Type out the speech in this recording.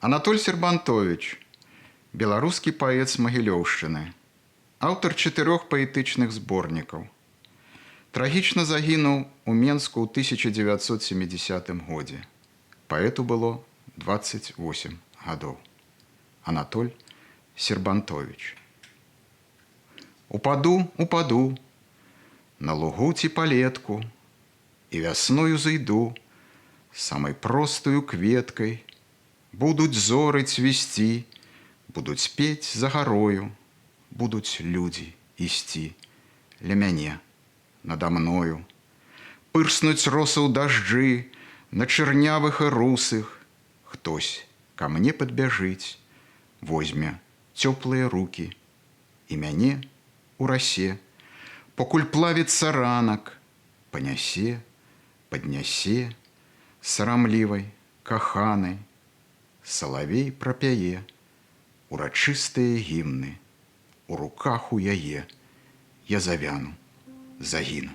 Анатоль Сербантовіч, беларускі паэт з Магілёўшчыны, аўтар чатырох паэтычных зборнікаў. Трагічна загінуў у Менску ў 1970 годзе. Паэту было 28 гадоў. Анатоль Сербантовіч. Упаду, упаду, на лугу ці палетку, і вясною зайду, самай простаю кветкай, будуць зоры цвісці, будуць пець за гарою, будуць людзі ісці ля мяне, нада мною. Пырснуць росы ў дажджы на чырнявых і русых, хтось ка мне падбяжыць, возьме цёплыя рукі і мяне у расе, покуль плавіцца ранак, панясе, паднясе, сарамлівай, каханай, салавей прапяе урачыстыя гімны, у руках у яе я завяну, загіну.